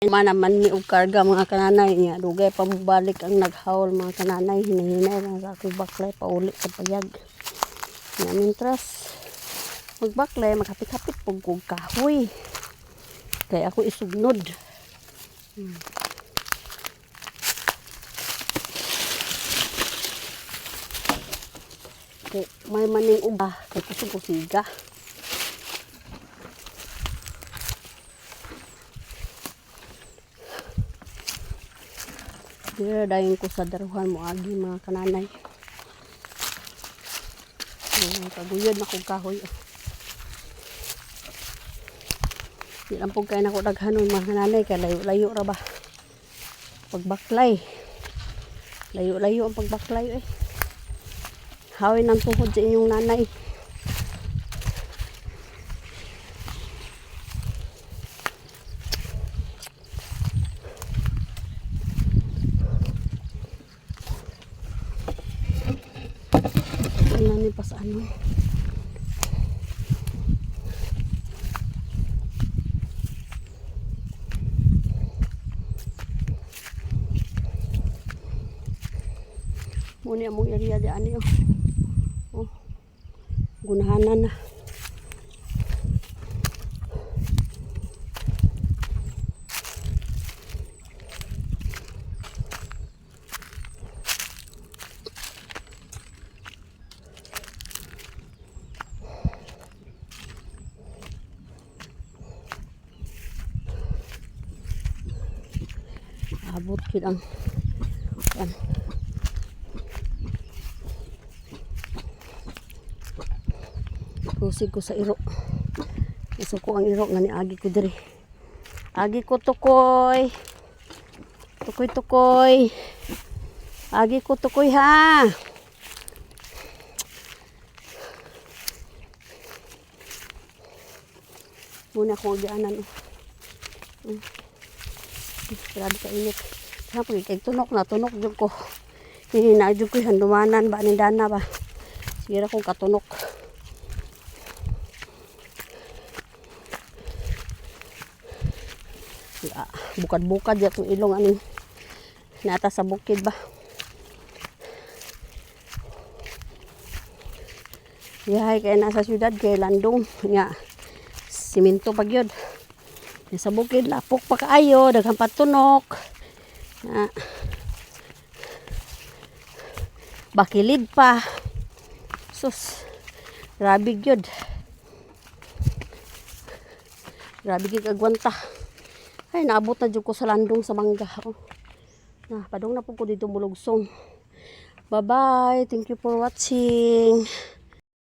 Man naman mi og karga, mga kananay, niya. Dugay pa balik ang naghaul, mga kananay. Hinahinay lang sa akong baklay pauli sa payag. Nga mintras magbaklay, maghapit-hapit pug kog kahoy. Kay ako isugnod. Kay may maning uba, kay kusog ko siga. Dira dayon ko sa daruhan mo agi, mga kananay. Ay, kaguyod na kong kahoy. Oh. Di lang po kay nako daghanon, mga kananay, kay layo-layo ra ba. Pagbaklay. Layo-layo ang pagbaklay eh. Hawin ng tuhod sa inyong nanay. Ano ni pa sa ano? Muni among area di ani oh. Oh. Gunahanan na. Abot gid ang yan. Kusig ko sa iro. Isuko ang iro nga niagi ko diri. Agi ko tukoy. Tukoy tukoy. Agi ko tukoy ha. Muna akong agianan. Oh. Grabe ka init. Tapos kay tunok na tunok jud ko. Hihina jud ko handumanan ba ni dana ba. Sira kong katunok. Ah, bukad-bukad ya itong ilong aning nata sa bukid ba. Yahay kay nasa syudad kay landong nga simento pag yun. Sa bukid lapok pa kaayo, daghang patunok. Na bakilid pa. Sus. Grabe gyud. Grabe gyud agwanta. Ay, naabot na jud ko sa landong sa mangga. Oh. Na, padung na po ko dito mulugsong. Bye-bye. Thank you for watching.